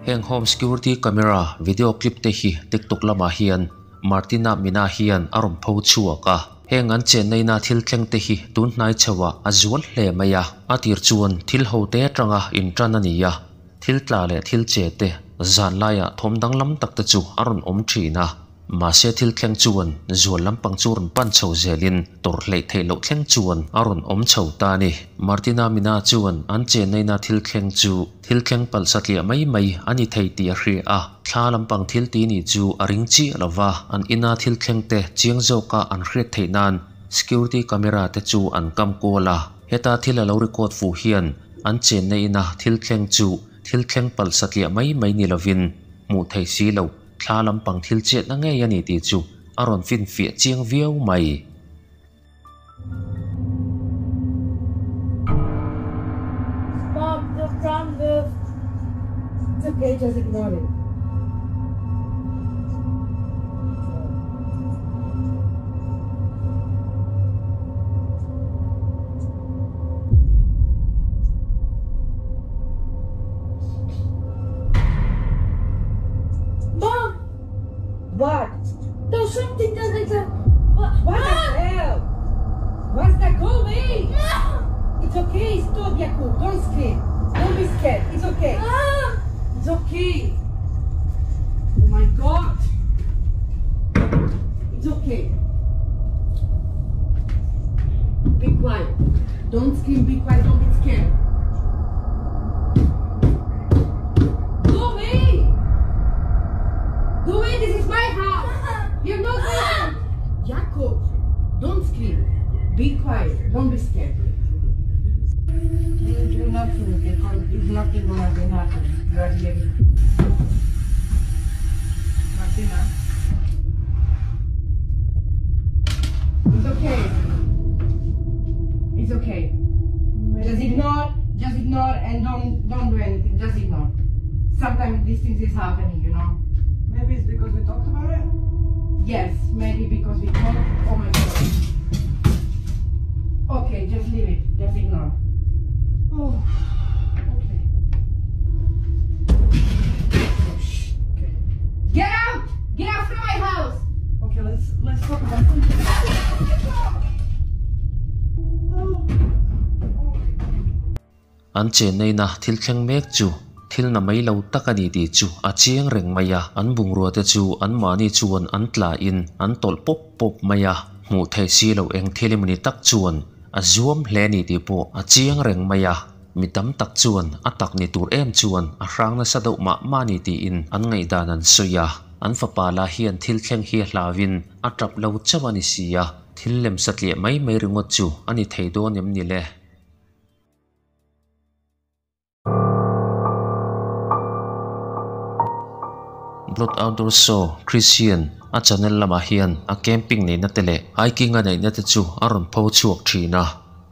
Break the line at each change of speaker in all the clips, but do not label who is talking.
Heng home security camera video clip te hi TikTok lamah hian Martina Mina hian a rawn pho chhuak a. Heng an chenna ina thil thleng te hi tun hnai chhoah a zual hle mai a. A tir chuan thil ho te atanga intan a ni a, thil tla leh thil che te zan laiah thawm danglam tak te chu a rawn awm thin a. Mahse thil thleng chuan zual lampang chu rawn pan chho zelin tawrh hleih theih loh thleng chuan a rawn awm chho ta a ni. Martina Mina chuan an chenna ina thil thleng chu thil thleng palh satliah mai mai a ni thei tih a hria a, thla lampang thil ti nih chu a ring chiah lo va, an ina thil thleng te chiang zawka an hriat theih nan security camera te chu an kam kual a. Heta thil a lo record fuh hian an chenna ina thil thleng chu thil thleng palh satliah mai mai ni lovin hmuh thei si lo. Thla lampang thil chetna ngei a ni tih chu a rawn finfiah chiang viau mai.
Stop the front lift.
It's okay, just ignore it.
Mom!
What?
There's something that like a...
What, what the hell? What's that? Go away! It's okay, stop, Jakub. Don't scream. Don't be scared. It's okay. It's okay. Oh my God. It's okay. Be quiet. Don't scream, be quiet, don't be scared. Go away! Go away, this is my house! You're not going Jakob, don't scream. Be quiet, don't be scared. You do nothing because there's nothing gonna be happening. You are here. Martina. It's okay. It's okay. Just ignore, just ignore and don't don't do anything. Just ignore. Sometimes these things is happening, you know.
Maybe it's because we talked about it?
Yes, maybe because we talked. Oh my god. Okay, just leave it. Just ignore. Oh, okay.
Oh, shh. Okay.
Get out! Get out from my house!
Okay, let's let's talk about something.
An chenna ina thil thleng mek chu thil na mai lo tak a ni tih chu a chiang reng mai a, an bungrua te chu anmahni chuan an tla in an tawlh pawp pawp mai a, hmuh theih si loh eng thil emawni tak chuan a zuam hle a ni tih pawh a chiang reng mai a, mi tam tak chuan a tak ni tur em chuan a hrang nasa deuh mah mah a ni tiin an ngaihdan an sawi a, an fapa lah hian thil thleng hi a hlauin a tap lo chauh a ni si a, thil lem satliah mai mai ringawt chu a ni thei dawn em ni le? Blood Outdoor Show Christian a channel lamah hian a camping neihna te leh hiking a neihna te chu a rawn pho chhuak thin a.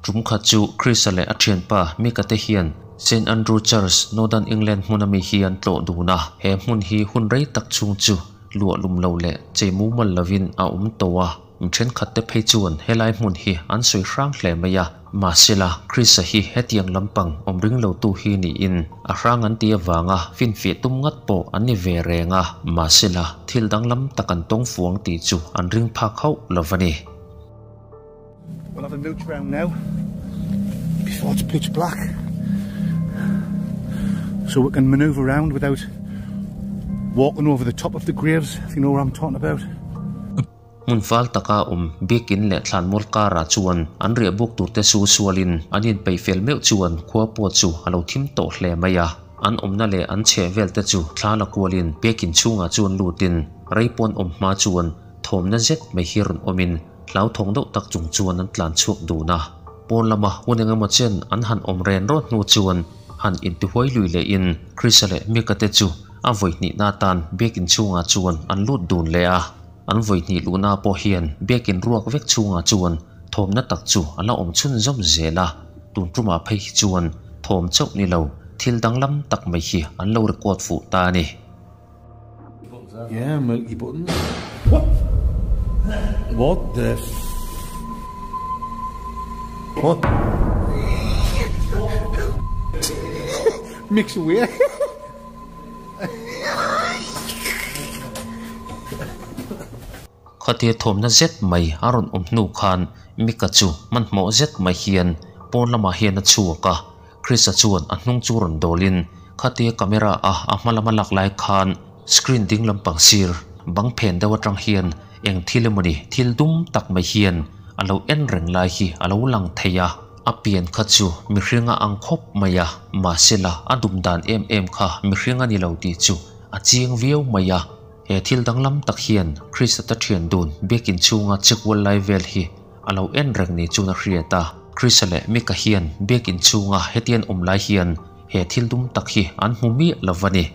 Tum khat chu Chris-a leh a thianpa Mika te hian Saint Andrew Church, Northern England hmun ami hi an tlawh dun a. He hmun hi hun rei tak chhung chu luah lum lo leh chei mumal lovin a awm tawh a. Mi thenkhat te phei chuan helai hmun hi an sawi hrang hle mai a, mahsela Krista hi hetiang lampang awm ring lo tu hi niin a hrang an ti avanga finfiah tum ngat pawh an ni ve reng a, mahsela thil danglam tak an tawng fuang tih chu an ring phak hauh lo va ni.
We'll have a mooch round now before it's pitch black so we can manoeuvre around without walking over the top of the graves if you know what I'm talking about.
Hmun fal taka awm biakin leh thlanmual karah chuan an riah buk turte su sualin an inpeih fel meuh chuan khua pawh chu a lo thim tawh hle mai a. An awmna leh an chheh vel te chu thla la kualin biakin chhungah chuan lutin rei pawn awm hma chuan thawmna zet mai hi rawn awmin hlauthawng deuh tak chung chuan an tlan chhuak dun a. Pawn lama hun eng emaw chen an han awm ren rawt hnu chuan han intihuai lui lehin Krisa leh Mika te chu a vawi hnihna atan biakin chhungah chuan an lut dun leh a. An vawi hnih luhna pawh hian biakin ruak vek chhungah chuan thawmna tak chu a la awm chhunzawm zel a, tun tumah phei hi chuan thawm chauh ni lo thil danglam tak mai hi an lo record fuh ta a ni.
Yeah, milky buttons. What? What the f. What? Mix away.
Khatia thawmna zet mai a rawn awm hnu khan Mika chu hmanhmawh zet mai hian pawn lamah hian a chhuak a, Chris-a chuan a hnung chu rawn dawlin khatia camera a a hma lama lak lai khan screen ding lampang sir bang phen deuh atang hian eng thil emawni thil dum tak mai hian a lo en reng lai hi a lo lang thei a. A pian kha chu mihring a ang khawp mai a, mahsela a dum dan em em kha mihring a ni lo tih chu a chiang viau mai a. He thil danglam tak hian Krista thian dun biakin chhunga chekual lai vel hi a lo en reng ni chuan a hriat a. Krista leh Mika hian biakin chhunga hetian awm lai hian he thil dum tak hi an hmu miah lo va ni.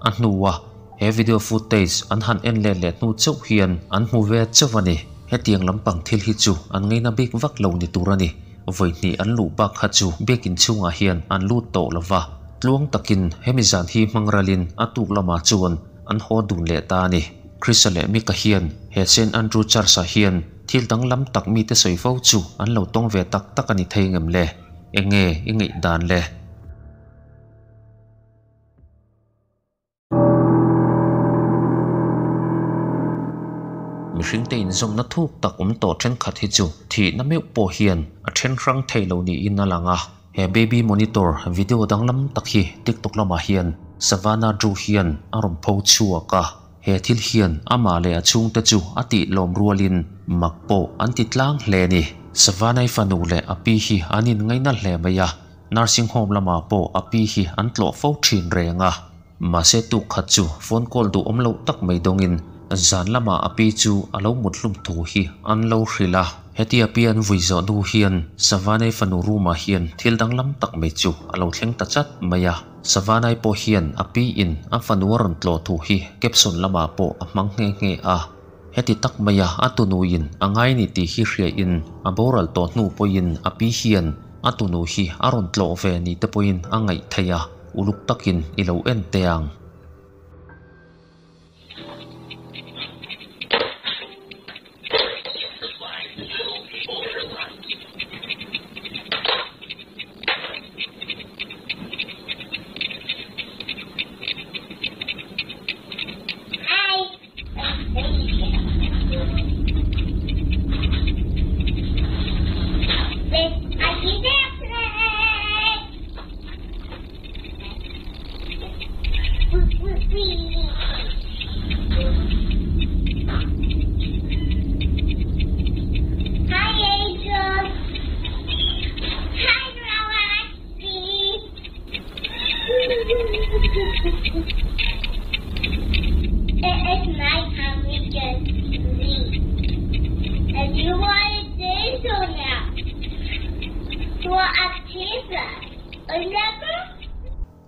A hnua he video footage an han en let leh hnu chauh hian an hmu ve chauh a ni. Hetiang lampang thil hi chu an ngaina bik vak lo ni tur a ni. Vawi hnih an luh bak kha chu biakin chhungah hian an lut tawh lo va. Tluang takin hemi zan hi hmang ralin a tuk lamah chuan an haw dun leh ta a ni. Krista leh Mika hian he Saint Andrew Church-ah hian thil danglam tak mite sawi fo chu an lo tawng ve tak tak a ni thei ngem le? Enge i ngaihdan le? Mihringte inzawmna thuk tak awm tawh thenkhat hi chu thihna meuh pawh hian a then hrang thei lo niin a lang a. He baby monitor video danglam tak hi TikTok lamah hian Savannah Drew hian a rawn pho chhuak a. He thil hian amah leh a chhungte chu a tih lawm rualin mak pawh an ti tlang hle a ni. Savannah-i fanu leh a pi hi an inngaina hle mai a, nursing home lamah pawh a pi hi an tlawh fo thin reng a. Mahse tuk khat chu phone call duhawm loh tak mai dawngin zan lamah a pi chu a lo mut hlum thu hi an lo hrilh a. Hetia pi an vui zawh hnu hian Savanai fanu room ah hian thil danglam tak mai chu a lo thleng ta chat mai a. Savanai pawh hian a pi in a fanu a rawn tlawh thu hi caption lamah pawh a hmang nghe nghe a. Heti tak maia a tunuin a ngai ni tih hi hriain a boral tawh hnu pawhin a pi hian a tunu hi a rawn tlawh ve ni te pawhin a ngaih theih a, uluk takin i lo en teh ang.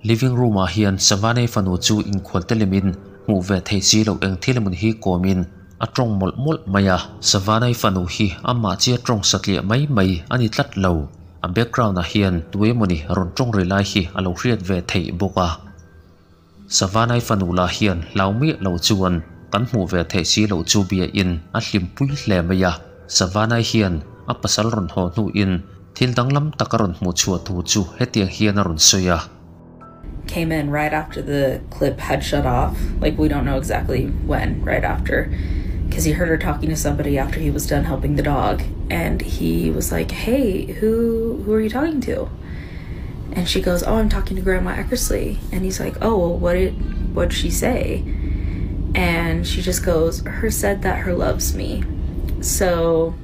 Living room ah hian Savaney fanu chu inkhual te lemin hmuh ve thei si loh eng thil emaw hi kawmin a tawng mawlh mawlh mai a. Savaney fanu hi amah chi a tawng satliah mai mai a ni tlat lo. A background ah hian tu emawni rawn tawng ri lai hi a lo hriat ve theih bawk a. Savanai fanu lah hian hlau miah lo chuan kan hmuh ve theih si loh chu bia in a hlimpui hle mai a. Savanai hian a pasal rawn haw hnu in thil danglam tak a rawn hmuh chhuah thu chu hetiang hian a rawn sawi a.
Came in right after the clip had shut off like we don't know exactly when right after cuz he heard her talking to somebody after he was done helping the dog and he was like hey who who are you talking to and she goes oh I'm talking to grandma Eckersley and he's like oh well what did what'd she say and she just goes her said that her loves me so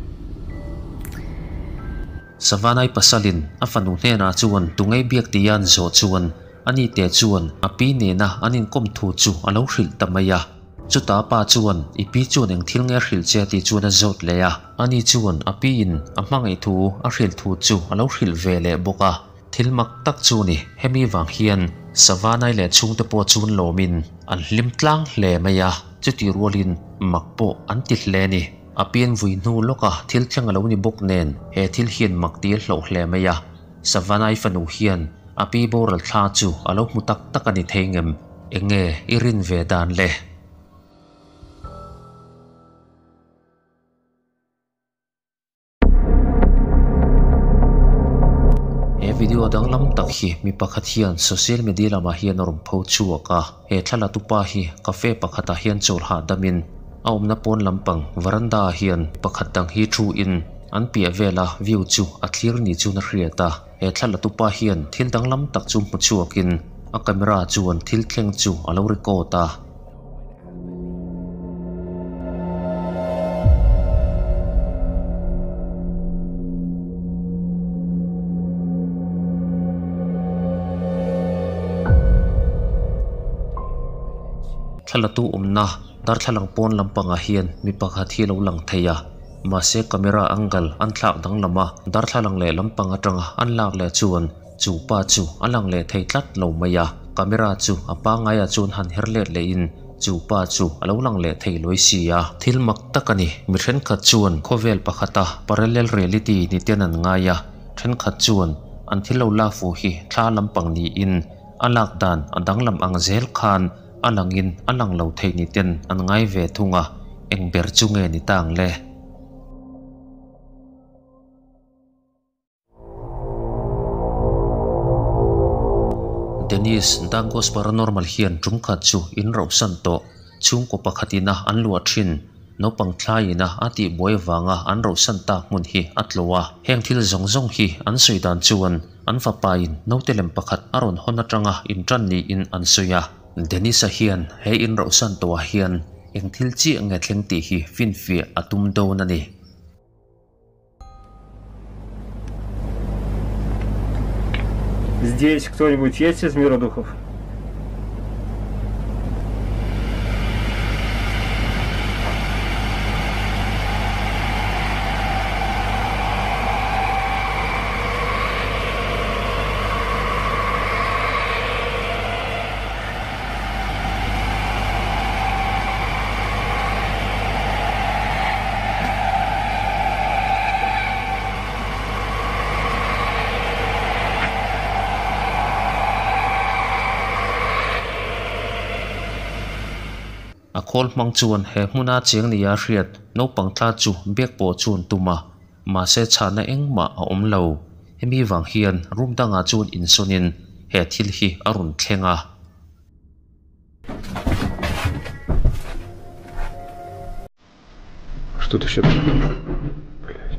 Savanai pasalin a fanu hnenah chuan tungei biak tia an zawh chuan ani te chuan a pi nena an inkawm thu chu a lo hrilh ta mai a. Chutah a pa chuan i pi chuan eng thil nge a hrilh che tih chuan a zawt leh a. Ani chuan a pi in a hmangaih thu a hrilh thu chu a lo hrilh ve leh bawk a. Thil mak tak chu ni, hemi vang hian Savanai leh chhungte pawh chuan lawmin an hlim tlang hle mai a, chutih rualin mak pawh an ti hle a ni. A pian vui hnu lawka thil thleng a lo ni bawk nen he thil hian mak ti a hlauh hle mai a. Savanai fanu hian a pi boral thla chu a lo hmu tak tak a ni thei ngem? Enge i rin ve dan le? He video danglam tak hi mi pakhat hian social media lamah hian a rawn pho chhuak a, he thla tupa hi cafe pakhatah hian chawl hahdamin a awmna pawn lampang veranda ah hian pakhat dang hi thu in an piah vela view chu a thlir ni chuan a hriat a, he thla la tupa hian thil danglam tak chu hmu chhuakin a camera chuan thil thleng chu a lo record a. Thlalatu awmna darthlalang pawn lampangah hian mi pakhat hi a lo lang thei a, mahse camera angle an thlak danglam a, darthlalang leh lampang atanga an lak leh chuan Chu pa chu a lang leh thei tlat lo mai a, camera chu a pangaiah chuan han her let lehin chu pa chu a lo lang leh thei lawi si a. Thil mak tak a ni, mi thenkhat chuan khawvel pakhata parallel reality ni ten an ngai a, thenkhat chuan an thil lo lak fuh hi thla lampang niin a lak dan a danglam ang zel khan a langin a lang lo thei ni ten an ngai ve thung a, eng ber chu nge ni ta ang le? Dennis Dagos Paranormal hian tum khat chu in rohsan tawh chhungkaw pakhat ina an luah thin naupang thlai ina a tih buai avanga an rohsan tak hmun hi a tlo a. Heng thil zawng zawng hi an sawi dan chuan an fapa in naute lem pakhat a rawn hawn atanga intan niin an sawi a. Dennis-a hian he in rohsan tawhah hian eng thil chiah nge thleng tih hi finfiah a tum dawn a ni.
Здесь кто-нибудь есть из мира духов?
A khawl hmang chuan he hmuna cheng nia hriat naupang thla chu biak pawh chu an tum a, mahse chhahna engmah a awm lo. Hemi vang hian room dangah chuan insawnin he thil hi a rawn thleng a.
Что-то сейчас... Блядь.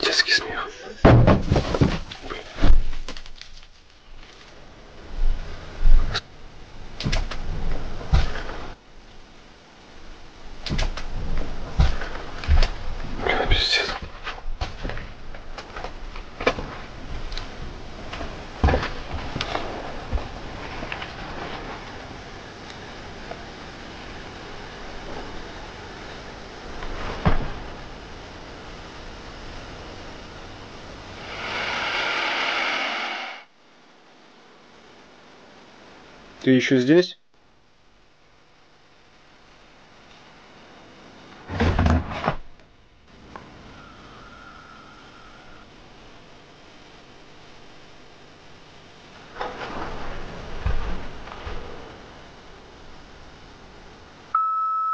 Детский смех. Бля, пиздец. Ты еще здесь?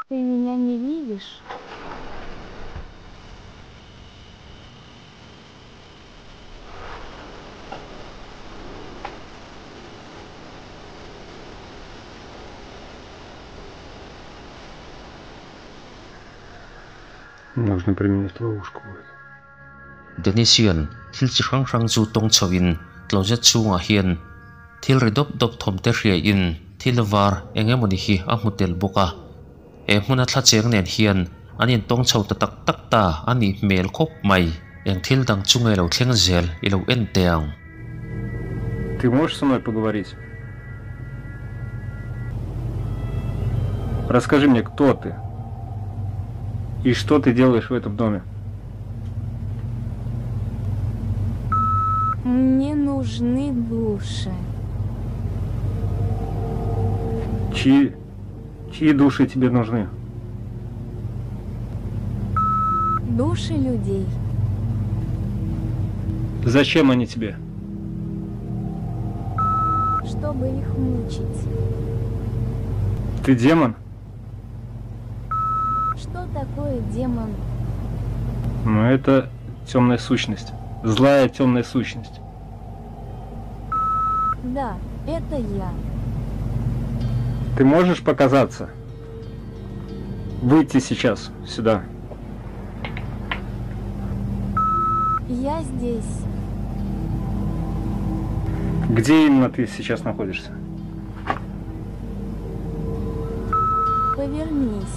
Ты меня не видишь?
Нужно применить ловушку будет.
Dennis hian thil chi hrang hrang chu tawng chho in closet chhungah hian thil ri dawp dawp thawm te hria in thil var eng emawni hi a hmu tel bawk a. He hmuna thla cheng nen hian an intawng chho ta tak tak ta a nih hmel khawp mai. Eng thil dang chu nge lo thleng zel i lo en teh ang.
Ты можешь со мной поговорить? Расскажи мне, кто ты? И что ты делаешь в этом доме?
Мне нужны души.
Чьи, чьи души тебе нужны?
Души людей.
Зачем они тебе?
Чтобы их мучить.
Ты демон?
Что такое демон?
Ну, это темная сущность. Злая темная сущность.
Да, это я.
Ты можешь показаться? Выйти сейчас сюда.
Я здесь.
Где именно ты сейчас находишься?
Повернись.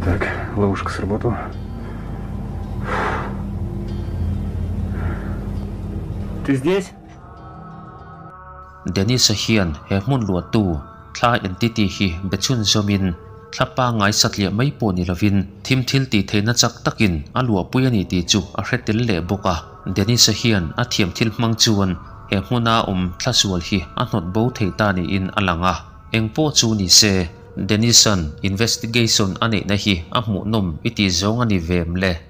Так, ловушка сработала. Ты здесь?
Dennis-a hian he hmun luahtu thla entity hi be chhunzawmin thla pangngai satliah mai pawh ni lovin thim thil tih theihna chak takin a luahpui a ni tih chu a hre tel leh bawk a. Dennis-a hian a thiam thil hmang chuan he hmuna awm thla sual hi a hnawt bo thei ta niin a lang a. Eng pawh chu ni se, Dennis-a'n investigation a neihna hi a hmuhnawm i tih zawng a ni ve em le?